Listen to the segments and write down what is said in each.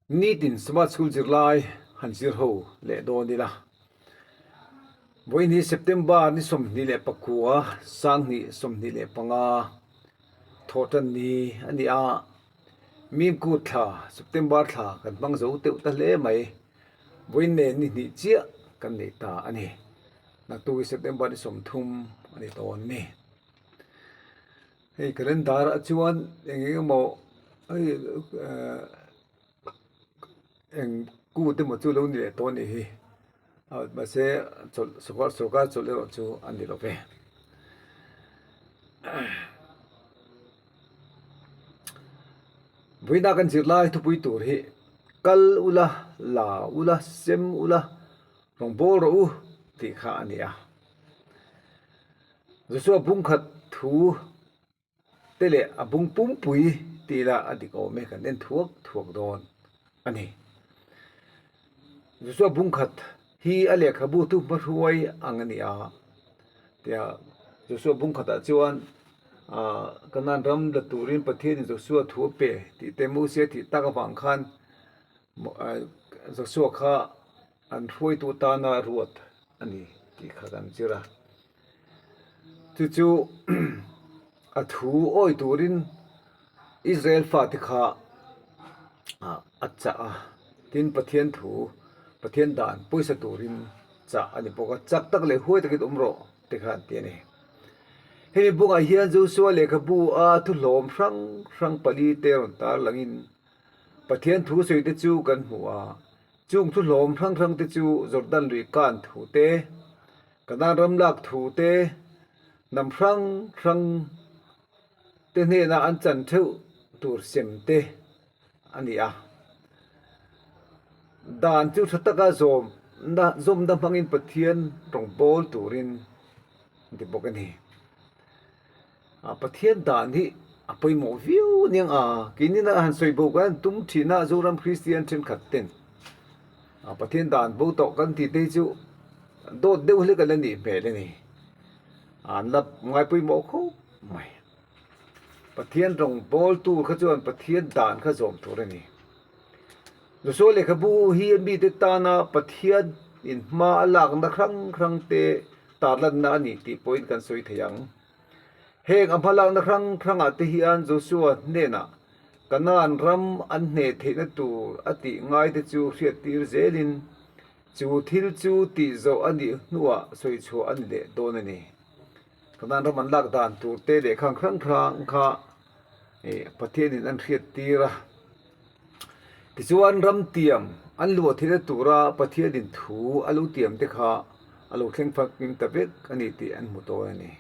Nitin Smart School zirlai han zir ho leh dawn ila. Vawiin hi September ni 29, 2025 thawhtan ni a ni a, Mimkut thla September thla kan hmang zo teuh ta hle mai. Vawiin nen ni hnih chiah kan nei ta a ni. Naktuk hi September ni 30 a ni dawn ni. Hei calendar ah chuan eng eng emaw hei ehh eng kut emaw chu lo ni leh tawh a nih hi mahse chawlh sawrkar sawrkar chawlh erawh chu a ni lo ve. Vawiina kan zirlai thupui tur hi kal ula la ula sem ula rawn bawl rawh u tih kha a ni a. Joshua bungkhat thu te leh a bung pumpui tih lah a dik awm e kan en thuak thuak dawn a ni. Joshua bungkhat hi a lehkhabu thu hmahruai ang a ni a, tia Joshua bungkhatah chuan ah Kanaan ram la turin Pathianin Joshua thu a pe tih te Mosia thih tak avang khan Joshua kha an hruaitu tana ruat a ni tih kha kan zir a. Chu chu a thu awi turin Israel fate kha a chah a, tin Pathian thu, Pathian dan pawisa turin chah a ni bawk a, chak tak leh huai takin awm rawh te kha an ti a ni. Hemi bungah hian Joshua lehkhabu a thuhlawm hrang hrang pali te rawn tarlangin Pathian thu sawi te chu kan hmu a, Chung thu hlawm hrang hrang te chu Jordan lui kan thu te, Kanaan ram lak thu te, hnam hrang hrang te hnena an chan theuh tur sem te a ni a. Dan chu tha taka zawmna zawmna hmangin Pathian rawngbâwl turin an ti bawk a ni. Pathian dan hi a pawimawh viau aniang a, keinin a han sawi bo kan tum thin a, Zoram Kristian thenkhat ten Pathian dan bo tawh kan tih te hi chu dawt deuh hlek a la nih hmel a ni. An la ngai pawimawh khawp mai. Pathian rawngbawl tur kha chuan Pathian dan kha zawm tur a ni. Joshua lehkhabu hi mite tana Pathian in hma a lakna hrang hrang te tarlanna a ni tih pawhin kan sawi thei ang. Heng a hmalakna hrang hrangah te hian Joshua hnenah Kanaan ram an hneh theihna tur a tih ngaite chu hriattir zelin chu thil chu tih zawh a nih hnuah sawi chhuah a ni leh dawn a ni. Kanaan ram an lak dan tur te leh khang hrang hrang kha Pathianin an hriattir a. Tichuan ram tiam an luah theihna tura Pathianin thu a lo tiam te kha a lo thleng famkim ta vek a ni tih an hmu tawn a ni.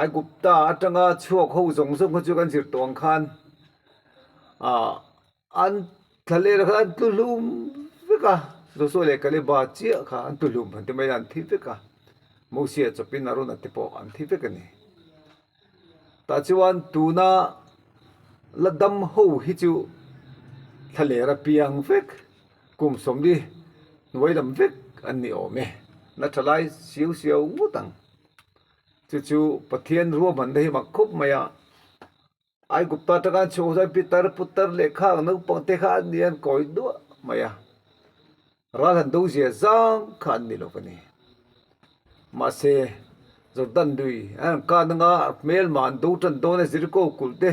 Aigupta atanga chhuak ho zawng zawng kha chu kan zir tawh ang khan ah an thlalera kha an tlu hlum vek a, Joshua leh Kaleba chiah kha an tlu hlum an ti mai a, an thi vek a, Mosia chawpin Arona te pawh an thi vek a ni. Tah chuan tuna la dam ho hi chu thlaler a piang vek, kum sawmli hnuai lam vek an ni awm e, na tha lai siau siau ngawt ang. Chu chu Pathian ruahmanna hi mak khawp mai a, Aigupta atanga an chhuah chuan pitar putar leh khang naupang te kha an ni an kawi duah mai a. Ral han do zia zang kha an ni lo a ni. Mahse, Jordan lui an han kan anga hmelma an do tan dawn a, Jeriko kulh te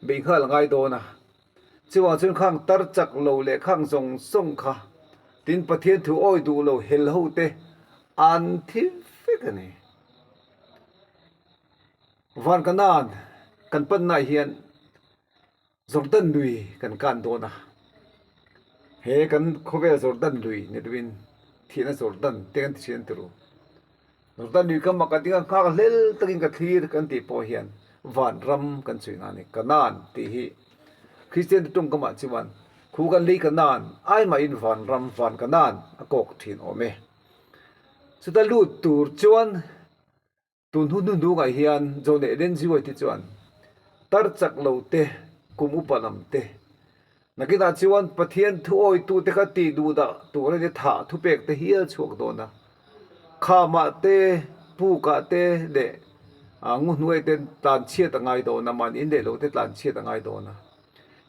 beih nghal a ngai dawn a. Chuvang chuan khang tar chak lo leh khang zawng zawng kha tin Pathian thu awi duh lo hel ho te an thi vek a ni. Van Kanaan kan pannaah hian Jordan lui kan kan dawn a, he kan khawvel Jordan lui ni lovin thihna Jordan te kan ti thin an ti ru. Jordan lui ka mak a ding a, nghak hlel takin ka thlir kan tih pawh hian van ram kan chhui na a ni. Kanaan tih hi Kristian te tawngkamah chuan khu kan lei Kanaan ai mahin van ram van Kanaan a kawk thin awm e. Chuta lut tur chuan Tun hun hnuhnungah hian John Ellen G. White chuan tar chak lo te, kum upa lam te, nakinah chuan Pathian thuawitute kha tih duh dah tur a ni thah thupek te hial chhuak dawn a. Khamah te, pukah te leh nguhnuai te tlanchhiat a ngai dawn a, mahni in leh lo te tlanchhiat a ngai dawn a.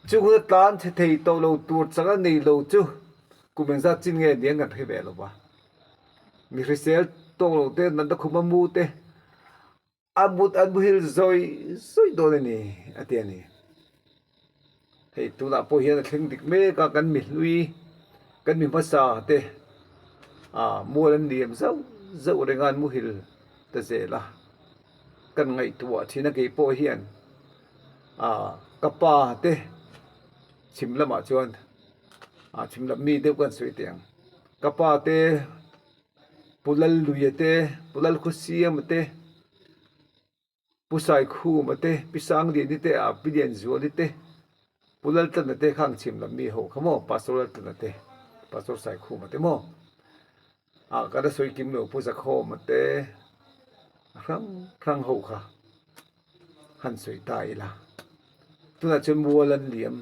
Chung huna tlan chhe thei tawh lo tur changa nei lo chu kum engzat chin nge nia kan hre ve lo va. Mi hrisel tawk lo te, natna khuma mu te a mut an muhil zawi zawi dawn a ni a ti a ni. Hei tunah pawh hian a thleng dik mek a, kan mi hlui, kan mi hmasa te ah mual an liam zauh zauh reng a, an muhil ta zel a. Kan ngaihtuah thin a kei pawh hian ah ka pa te chhim lamah chuan ah chhim lam mi deuh kan sawi teh ang. Ka pa te Pu Lalluia te, Pu Lalkhuasiama te. Pu Saikhuma te, Pi Sangliani te, a Pi Lianzuali te, Pu Laltlana te kha ang chhim lam mi ho kha maw, Pastor Laltlana te, Pastor Saikhuma te maw. Ah ka la sawi kim lo Pu Zakhawma te, a hrang hrang ho kha han sawi ta ila. Tunah chuan mual an liam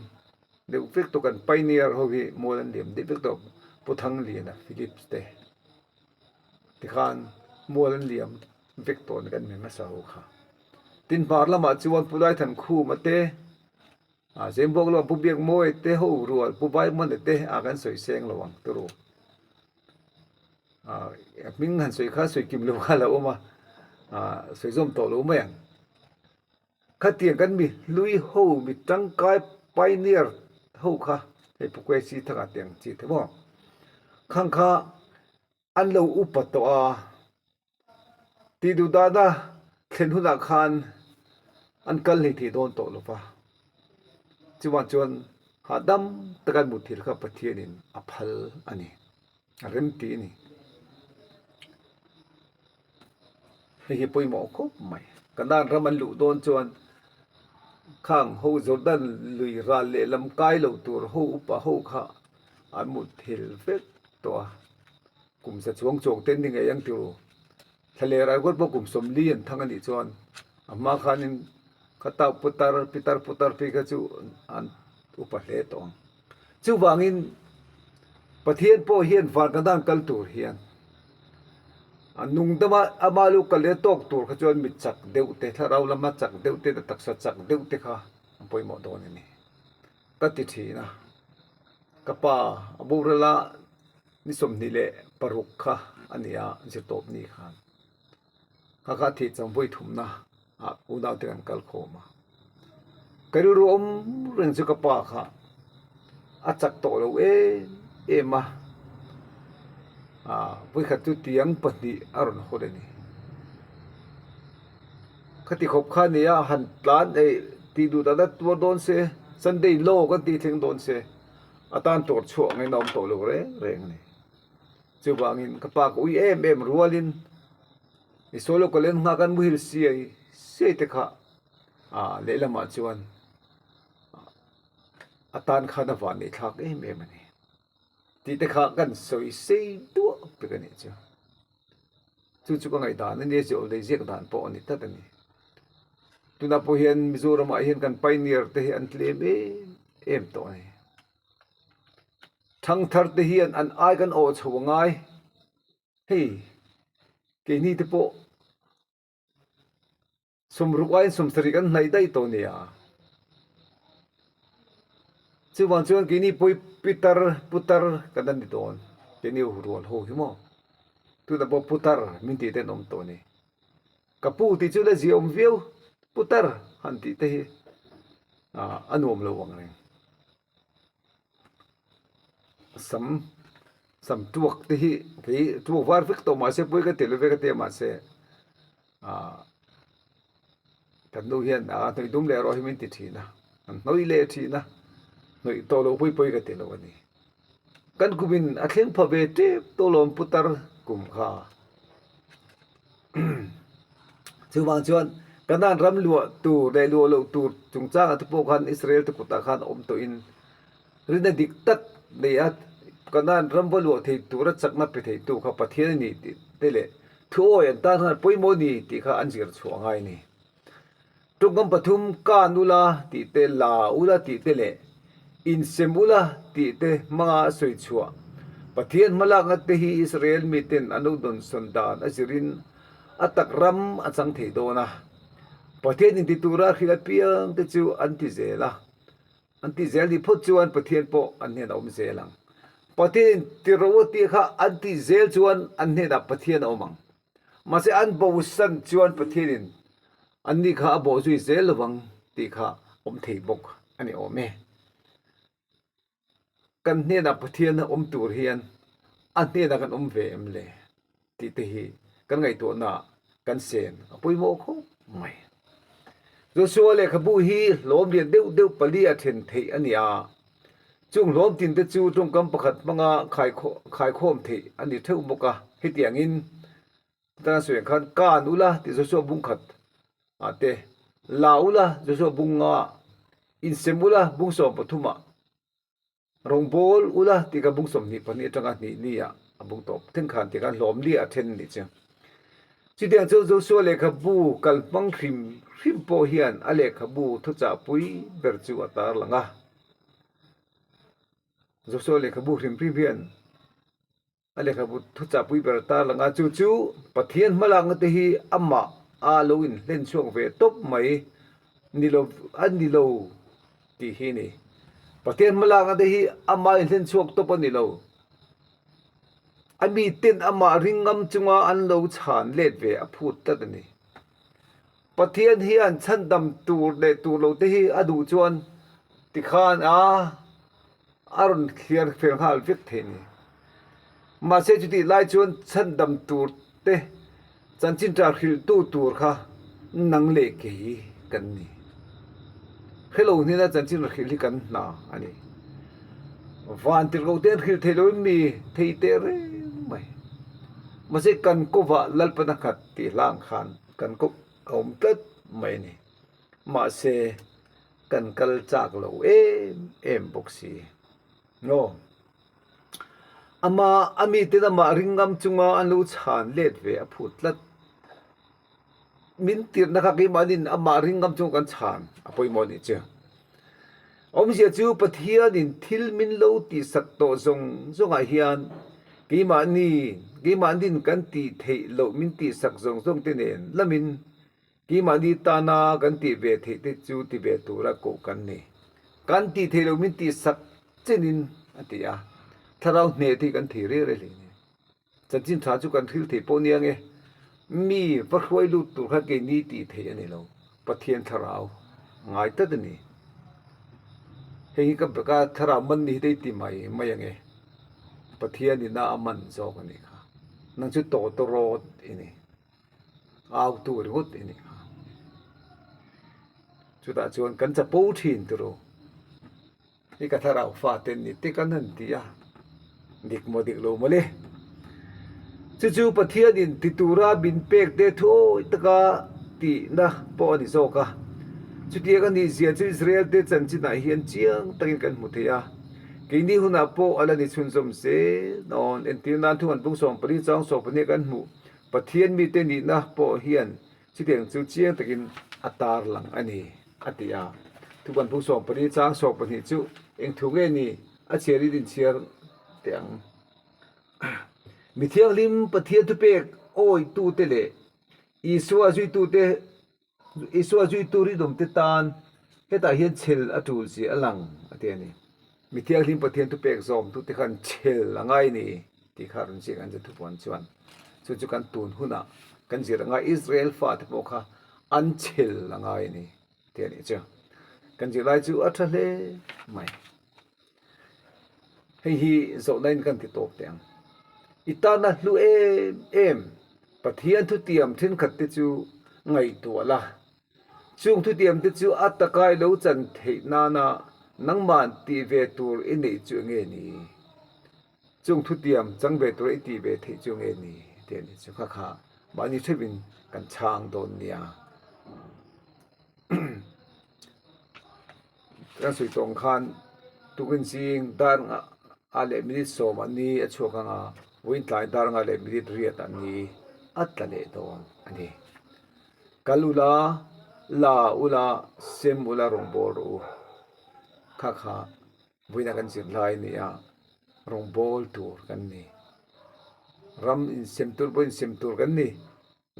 deuh vek tawh kan pioneer ho hi mual an liam deuh vek tawh Pu Thangliana Philips te. Tikhan mual an liam vek tawh ni kan mi hmasa ho kha. Tin hmar lamah chuan Pu Laithankhuma te, ah Zembawk lamah Pu Biakmawia te ho rual Pu Baimawna te ah kan sawi seng lo ang turu. Ah hming han sawi kha sawi kim lo kha a lo awm a, ah sawi zawm tawh lo mai ang. Khatiang kan mi hlui ho mi tangkai pioneer ho kha hei Pu Kwesi thanga te ang chi te maw khang kha an lo upa tawh a tih duh dana thlen hunah khan an kal hlei thei dawn tawh lo va chuvang chuan hahdam taka an mut thil kha Pathianin a phal a ni a remti a ni. Hei hi pawimawh khawp mai. Kanaan ram an luh dawn chuan khang ho Jordan lui ral lehlam kai lo tur ho upa ho kha an mut thil vek tawh a. Kum za chuang chuang te an ni ngei ang tiro. Thlaleh Raigawt pawh kum 40 an thang a nih chuan a hma khanin khata putar pitar putar phei kha chu an upa hle tawh ang. Chuvangin Pathian pawh hian van Kanaan kal tur hian a nung dama ama lu kal leh tawk tur kha chuan mi chak deuh te, thlarau lama chak deuh te, taksa chak deuh te kha an pawimawh dawn a ni. Ka ti thin a, ka pa a boral a ni 26 kha a ni a, zirtawp ni khan. Kha kha thih chang vawi thumna ah unau te kan kal khawm a. Ka rilru awm reng chu ka pa kha a chak tawh lo em em a, ah vawikhat chu tiang pahnih a rawn hawn a ni. Khati khawp kha a ni a, han tlan eih tih duh dan a tuar dawn se, Sunday law kan tih thleng dawn se, a tan tawr chhuah angin a awm tawh lo reng reng a ni. Chuvangin ka pa ka ui em em rualin i sawi lo ka len nghak an muhil siai siai te kha ah lehlamah chuan a tan khan a van neih thlak em em a ni tih te kha kan sawi sei duah pek a nih chu. Chu chu ka ngaihdan a nia chi awlei ziak dan pawh a ni tlat a ni. Tunah pawh hian Mizoramah hian kan pioneer te hi an tlem em em tawh a ni. Thangthar te hian an ai kan awh chho a ngai. Hei keini te pawh 60 aiin 70 kan hnaih daih tawh nia. Chuvang chuan keini pawi pitar putar kan la ni dawn. Keini rual ho hi maw. Tunah pawh putar min tih te an awm tawh a ni. Ka pu tih chu la ziah awm viau putar han tih te hi a nuam lo ang reng. Sam sam tuak te hi kei tuak var vek tawh mahse pawi ka ti lo ve ka ti a mahse ah kan nu hian a hnawih dum leh erawh hi min ti thin a an hnawih leh thin a hnawih tawh loh pawi pawi ka ti lo a ni. Kan kumin a thleng pha ve tep tawh lawm putar kum kha. Chuvang chuan Kanaan ram luah tur leh luah loh tur chungchangah te pawh khan Israel te kutah khan awm tawhin rinna dik tak nei a Kanaan ram va luah thei tura chakna pe theitu kha Pathian a ni tih te leh thuawi an tan khan pawimawh a ni tih kha an zir chhuah a ngai a ni. Tawngkam pathum kan ula tih te, la ula tih te leh insem ula tih te hmanga a sawi chhuah. Pathian hmalakna te hi Israel miten an lo dawnsawn dan a zirin a tak ram a chang thei dawn a. Pathian inti tura hrilh apiang te chu an ti zel a. An tih zel nih phawt chuan Pathian pawh an hnenah a awm zel ang. Pathianin ti ro a tih kha an tih zel chuan an hnenah Pathian a awm ang. Mahse an bosan chuan Pathianin anni kha a bawhzui zel lovang tih kha awm thei bawk a ni awm e. Kan hnenah Pathian a awm tur hian a hnenah kan awm ve em le tih te hi kan ngaihtuahnaah kan sen a pawimawh khawp mai. Joshua lehkhabu hi hlawm lian deuh deuh pali a then theih a ni a, chung hlawm tin te chu tawngkam pakhat hmanga khaikhawm theih a ni theuh bawk a, hetiangin Tana sawi ang khan Kan ula tih Joshua bung khat ah te, La ula Joshua bung nga ah, Insem ula bung 13 ah, Rawngbawl ula tih kha bung 22 atanga hnih ni ah a bung tawp then khan tih khan hlawm li a then nih chu. Chutiang chu Joshua lehkhabu kal hmang hrim hrim pawh hian a lehkhabu thuchah pui ber chu a tarlang a. Joshua lehkhabu hrim hrim hian A lehkhabu thuchah pui ber ta lang a, chu chu Pathian hmalakna te hi amah a lo inhlen chhuak ve tawp mai ni lo a ni lo tih hi a ni. Pathian hmalakna te hi amah inhlen chhuak tawp a ni lo. A miten amah ringngam chunga an lo chhan let ve a phut tlat a ni. Pathian hian chhandam tur leh tur lo te hi a duh chuan tikhan a a rawn thliar fel nghal vek thei a ni. Mahse chutih lai chuan chhandam tur te chanchin ṭah hrilhtu tur kha nang leh kei kan ni. Hrelo hnena chanchin hrilh hi kan hna a ni. Van tirhkoh te an hrilh thei loin mi thei teh reng mai. Mahse kan kawvah Lalpana khat tih hlang khan kan kawp a awm tlat mai a ni. Mahse kan kal chak lo em em bawk si. Aw. Ama a miten amah ringngam chunga an lo chhan let ve a phut tlat. Min tirhna kha keimahnin amah ringngam chunga kan chhan a pawimawh nih chu. Awmzia chu Pathianin thil min lo tihsak tawh zawng zawngah hian keimahni keimahnin kan tih theih loh min tihsak zawng zawng te nen lamin Keimahni tana kan tih ve theih te chu ti ve tura koh kan ni. Kan tih theih loh min tih sak chenin a ti a, thlarau hneh te hi kan thei reng reng hle ni. Chanchin tha chu kan hril thei pawh nia nge, mi va hruai lut tur kha keini tih theih a ni lo, Pathian thlarau ngai tlat a ni. Hei hi ka ka thlarau man ni hi te i ti mai mai ange, Pathian ina a man zawk a nih kha, nang chu tawtawrawt i ni. Au tu ringawt i nih kha. Chutah chuan kan chapo thin turu. I ka thlarau fa te ni te kan han ti a, dik maw dik lo mawle. Chu chu Pathianin ti tura min pek te thuawi taka tihna pawh a ni zawk a. Chutiang a nih zia chu Israel te chanchinah hian chiang takin kan hmu thei a. Keini hunah pawh a la ni chhunzawm zel nawn. Entir nan thu han bung 14 chang 12 kan hmuh. Pathian mite nihna pawh hian chutiang chu chiang takin a tar lang a ni, a ti a. Thuban phung 14 chang 12 chu eng thu nge ni a chhiarin inchhiar teh ang. Mi thianghlim Pathian thupek awitute leh Isua zuitute Isua zuitu rinawmte tan hetah hian chhel a tul zia a lang a ti a ni. Mi thianghlim Pathian thupek zawmtute khan chhel a ngai ni tih kha rawn ziak an zir thupuan chuan chu chu kan tun hunah kan zir a ngai Israel fate pawh kha an chhel a ngai a ni tih a nih chu. Kan zir lai chu a tha hle mai. Hei hi zawhna in kan ti tawp teh ang. I tana hlu em em Pathian thutiam thenkhat te chu ngaihtuah la. Chung thutiam te chu a takai lo chan theih nana nangmah tih ve tur i neih chu enge ni? Chung thutiam chang ve tura i tih ve theih chu enge ni? tih a nih chu kha kha mahni theuhin kan chhang dawn nia. Kan sawi tawh ang khan tukin zing dar nga leh minute sawm an ni a chhuak ang a, vawiin tlai dar nga leh minute riat an ni a tla leh dawn a ni. Kal ula, la ula, sem ula rawngbâwl rawh u. Kha kha vawiina kan zir lai a ni a, rawngbâwl tur kan ni. Ram insem tur pawh insem tur kan ni.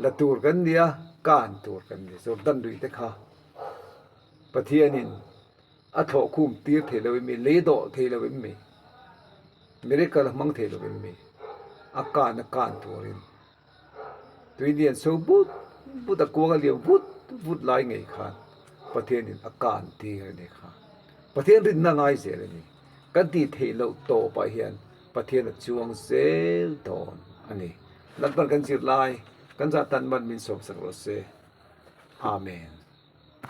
La tur kan ni a, kan tur kan ni. Jordan lui te kha Pathianin A thlawh khum tir thei lo em mi? Lei dawh thei lo em mi? Miracle a hmang thei lo em mi? A kan a kan turin tui lian so but but a kuang a liam vut vut lai ngei khan Pathianin a kan tir a ni kha. Pathian rinna ngai zel a ni. Kan tih theih loh tawpah hian Pathian a chuang zel dawn a ni. Lalpan kan zir lai kan zah tan man min sawmsak rawh se. Amen.